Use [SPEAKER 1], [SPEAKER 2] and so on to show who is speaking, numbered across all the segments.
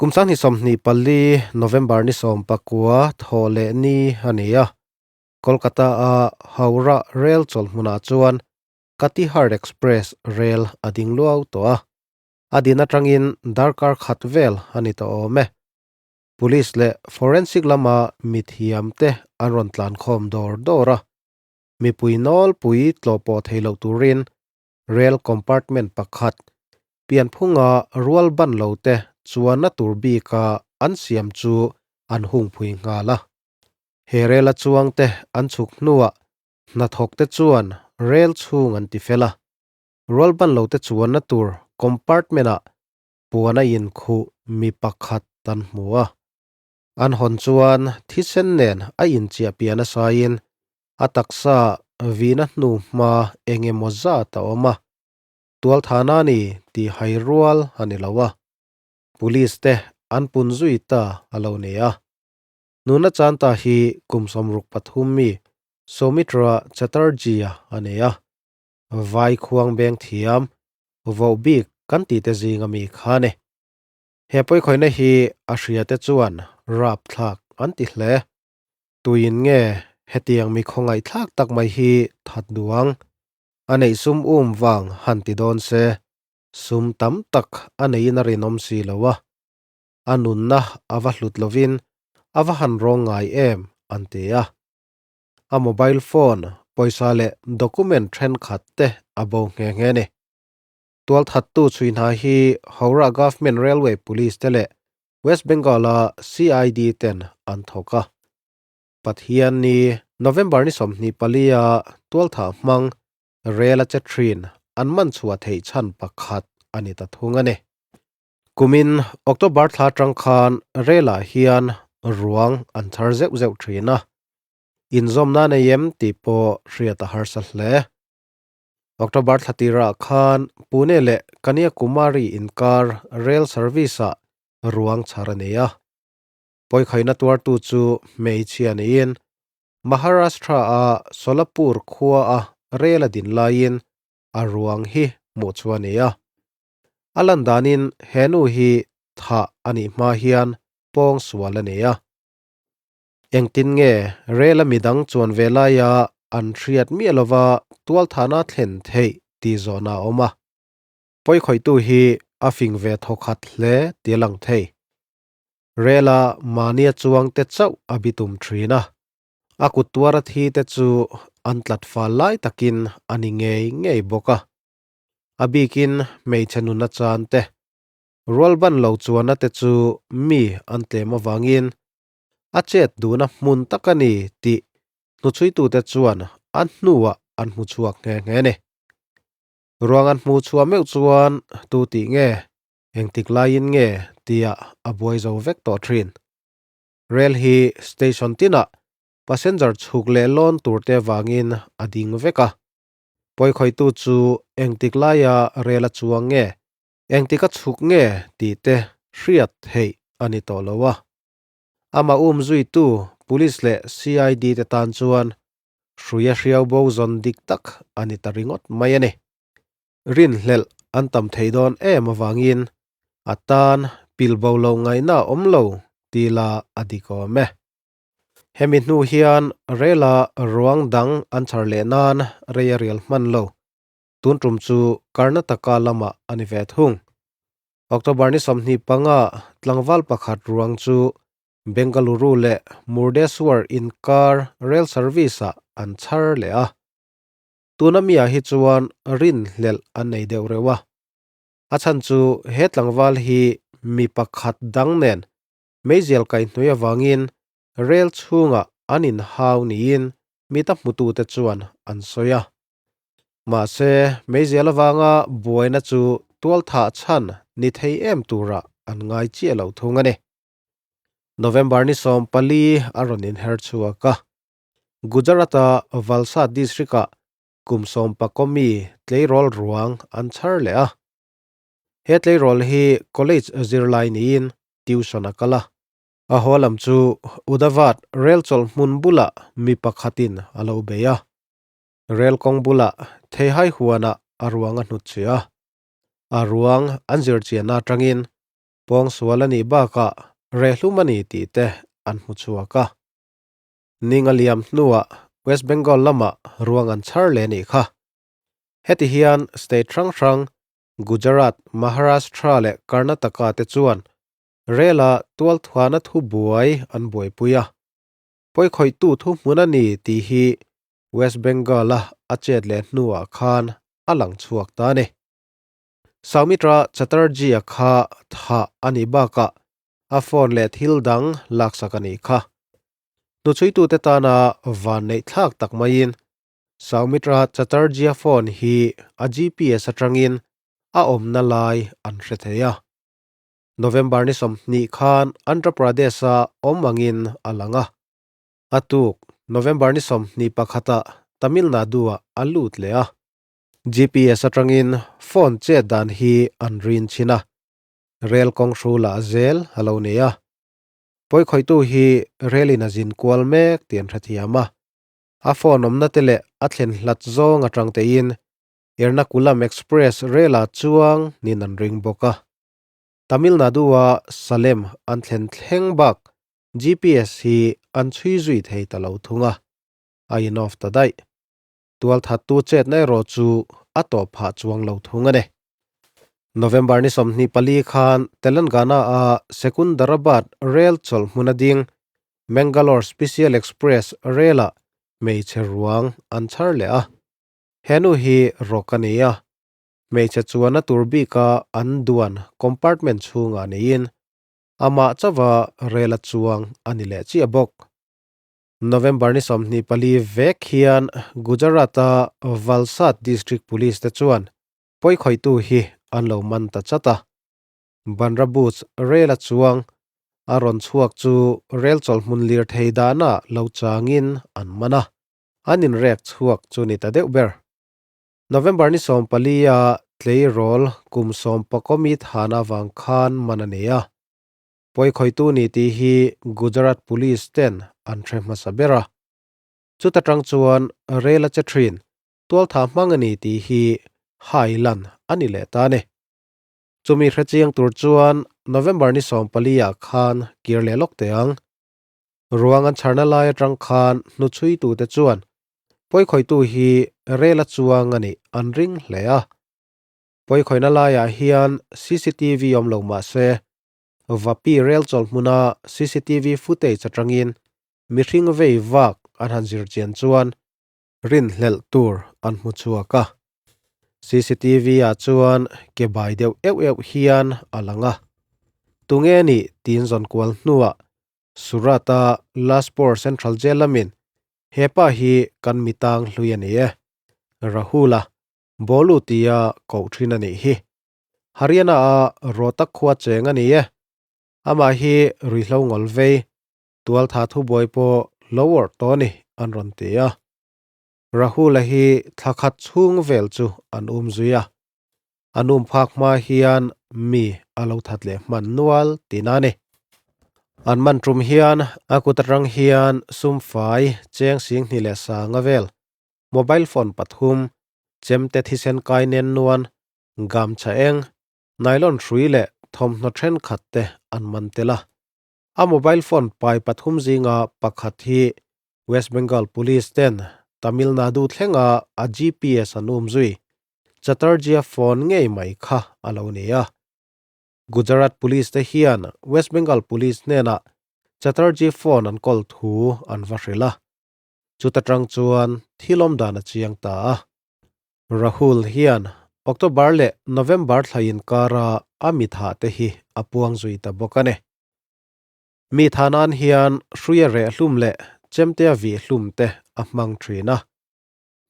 [SPEAKER 1] Kum 2024 November ni 19 thawh leh ni a ni a, Kolkata-a Howrah rel chawlhmunah chuan Katihar Express rel a ding luau tawh a, a din atangin darkar khat vel a ni tawh awm e. Police leh forensic lama mithiamte an rawn tlankhawm dawr dawr a, mipui nawlpui tlawh pawh thei loh turin Rel compartment pakhat pianphunga rual ban lo te chuanna tur bika an siam chu an hung phui nghal a. He rel a chuang te an chhuk hnuah hnathawk te chuan rel chhung an ti fel a. Rual ban lo te chuanna tur compartment ah puan a inkhuh mi pakhat an hmu a. An hawn chuan thisen nen a inchiah pian a saiin a taksa vina hnu hma eng emaw zat a awm a, tualthana ni tih hai rual a ni lo a, police te an pun zui ta a lo ni a. Nuna Chanta hi kum 63 mi Soumitra Chatterjee-a a ni a, vai khuang beng thiam voh bik kan tih te zinga mi kha a ni. He pawikhawihna hi a hriate chuan rapthlak an ti hle. Tuin nge hetiang mi khawngaihthlak tak mai hi that duh ang? A neih sum um vang han ti dawn se, sum tam tak a neiin a rinawm si lo a. A nunna a va hlut lovin a va han rawng ngai em an ti a. A mobile phone, pawisa leh document thenkhat te a bo nghe nghe a ni. Tualthattu chhui hna hi Howrah Government Railway Police te leh West Bengal-a CID ten an thawk a. Pathian ni November ni 24 a tualthah hmang rel a che thin an man chhuah theih chhan pakhat a ni ta thung a ni. Kumin October thla atang khan rel-ah hian ruang an chhar zeuh zeuh thin a, inzawmna nei em tih pawh hriat a harsa hle. October thla tirah khan Pune leh Kanyakumari inkar rail service-ah ruang chhar a nei a. Pawikhaina tuartu chu hmeichhia niin Maharashtra-a Solapur khuaa rail a din laiin a ruang hi hmuh chu a ni a. A lan danin he nu hi thah a nih hma hian pawng sual a nei a. Engtin nge rel a midang chuan ve laia an hriat miah lova tualthana thlen theih tih zawhna a awm a. Pawikhawihtu hi a fing ve thawkhat hle tih a lang thei. Rel a mahnia chuang te chauh a bitum thin a, a kut tuara thi te chu an tlat fal lai takin a ni ngei ngei bawk a. A bikin hmeichhe nuna chan te, rualban lo chuana te chu mi an tlem avangin a chet duhna hmun tak a ni tih hnuchhuitute chuan a hnuah an hmu chhuak nghe nghe a ni. Ruang an hmuh chhuah meuh chuan tu tih nge, engtik laiin nge tia a buai zo vek tawh thin. Rel hi station tinah passenger chhuk leh lawn turte avangin a ding vek a. Pawikhawitu chu engtik laia rel a chuang nge, engtik a chhuk nge tih te hriat theih a ni tawh lo a. Amah um zuitu Police leh CID te tan chuan hruia hriau bo zawn dik tak a ni ta ringawt mai a ni. Rinhlelh an tam thei dawn em avangin a tan pilbo lo ngaihna a awm lo ti la a dik awm e. Hemi hnu hian rela ruang dang an chhar leh nan rei a rial hman lo. Tun tum chu Karnataka lamah a ni ve thung. October ni 25 tlangval pakhat ruang chu Bengaluru leh Murdeshwar inkar rail service-ah an chhar leh a. Tuna miah hi chuan rinhlelh an nei deuh reuh a. A chhan chu he tlangval hi mi pakhat dang nen meizial kaihhnui avangin rail chhungah an inhau niin mita hmutute chuan an sawi a. Mahse, meizial avanga buaina chu tualthah chhan ni thei em turah an ngai chiah lo thung a ni. November ni 14 a rawn inher chhuak a. Gujarat-a Valsad district-ah kum 14 mi tleirawl ruang an chhar leh a. He tleirawl hi college zirlai niin tuition a kal a. A haw lam chu Udavat rel chawlh hmun bulah mi pakhatin a lo bei a. Rel kawng bulah theihai huanah a ruang a hnutchhuih a, a ruang an zirchianna atangin. Pawngsual a nih bakah rehlum a ni tih te an hmu chhuak a. Ning a liam hnuah West Bengal lamah ruang an chhar leh a nih kha. Heti hian state hrang hrang Gujarat, Maharashtra leh Karnataka te chuan rela tualthuana thu buai an buaipui a. Pawikhawihtu thuhmun a ni tih hi West Bengal-a a chet leh hnuah khan a lang chhuak ta a ni. Soumitra Chatterjee-a kha thah a nih bakah a phone leh thil dang laksak a nih kha. Hnuchhuitute tana van neih thlak tak maiin Soumitra Chatterjee-a phone hi a GPS atangin a awmna lai an hre thei a. November ni 20 khan Andhra Pradesh-a awm angin a lang a. A tuk November ni 21 ah Tamil Nadu-ah a lut leh a. GPS atangin phone chet dan hi an rin thin a, rel kawng hrulah zel a lo nei a. Pawikhawihtu hi relin a zin kual mek tih an hrethiam a. A phone awmna te leh a thlen hlat zawng atang tein Ernakulam Express rel-ah chuang nin an ring bawk a. Tamil Nadu-a Salem an thlen thleng bak GPS hi an chhui zui thei ta lo thung a, a in off ta daih. Tualthattu chetna erawh chu a tawp phah chuang lo thung a ni. November ni 24 khan Telangana-a Secunderabad rel chawlh hmun a ding Mangalore Special Express rel-ah hmeichhe ruang an chhar leh a. He nu hi rawk a ni a, hmeichhe chuan a tur bika an duan compartment chhungah niin amah chauha rel a chuang a ni leh chiah bawk. November ni 24 vek hian Gujarat-a Valsad District Police te chuan pawikhawihtu hi an lo man ta chat a. Bandra Bus rel a chuang a rawn chhuak chu rel chawlhmun lirthei dahna lo changin an man a, an inrek chhuak chu ni ta deuh ber. November ni 14 a tleirawl kum sawmpakawmi thana avang khan man a nei a. Pawikhawihtu ni tih hi Gujarat Police ten an hre hmasa ber a. Chuta tang chuan rel a che thin, tualtha hmang a ni tih hi hai lan a ni leh ta a ni. Chumi hre chiang tur chuan November ni 14 ah khan kir leh lawk teh ang. Ruang an chharna lai atang khan hnuchhuitute chuan pawikhawihtu hi rel a chuang a nih an ring hle a. Pawikhawihna laiah hian cctv awm lo mah se, Vapi rel chawlh hmuna cctv footage atangin mihring vei vak an han zir chian chuan rinhlelh tur an hmu chhuak a. Cctv ah chuan ke bai deuh euh euh hian a lang a. Tunge nih tiin zawn kual hnuah Surat-a Laspur Central Jail lamin hepa hi kan mitang hlui a ni e, Rahul-a Bawlu tia koh thin a nih hi. Haryana-a Rohtak khua cheng a ni e. Amah hi ruihhlo ngawl vei, tualtha thubuai pawh lo awrh tawh a ni an rawn ti a. Rahul-a hi thla khat chhung vel chu an um zui a. An um phak hma hian mi a lo that leh hman nual tihna a ni. An man tum hian a kut atang hian sum fai cheng sing hnih leh sanga vel, mobile phone pathum, chemte thisen kai nen nuan, gamcha eng, nylon hrui leh thawmhnaw thenkhat te an man tel a. A mobile phone pai pathum zinga pakhat hi West Bengal Police ten Tamil Nadu thlenga a GPS an um zui Chatterjee-a phone ngei mai kha a lo ni a. Gujarat Police te hian West Bengal Police hnenah Chatterjee phone an kawl thu an va hrilh a. Chuta tang chuan thil awm dan a chiang ta a. Rahul hian October leh November thla inkara a mi thah te hi a puang zui ta bawk a ni. Mi thah nan hian hruia reh hlum leh chemtea vih hlum te a hmang thin a.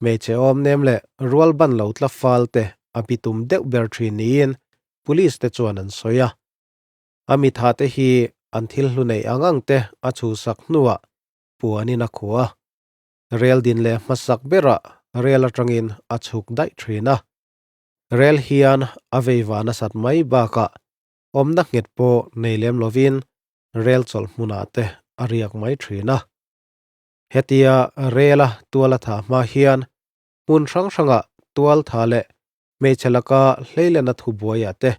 [SPEAKER 1] Hmeichhe awm nem leh rual ban lo tla fal te a bitum deuh ber thin niin Police te chuan an sawi a. A mi thah te hi an thil hlu neih ang ang te a chhuhsak hnuah puanin a khuh a. Rel din leh hmasak berah rel atangin a chhuk daih thin a. Rel hian a veiva nasat mai bakah awmna nghet pawh nei lem lovin rel chawlh hmunah te a riak mai thin a. Hetia rela tual a thah hma hian hmun hrang hrangah tual tha leh hmeichhe laka hleilena thubuaiah te.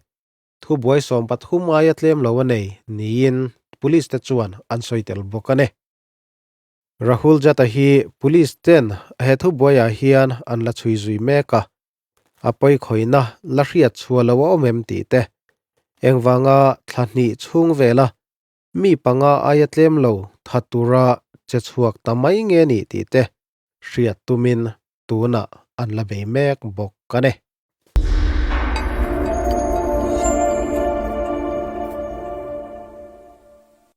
[SPEAKER 1] Thubuai 13 aia tlem lo a nei niin police te chuan an sawi tel bawk a ni. Rahul Jat-a hi police ten he thubuaiah hian an la chhui zui mek a, a pawikhawihna la hriat chhuah lo a awm em tih te, engvanga thla hnih chhung vela mi panga aia tlem lo that tura che chhuak ta mai nge ni tih te hriat tumin tunah an la bei mek bawk a ni.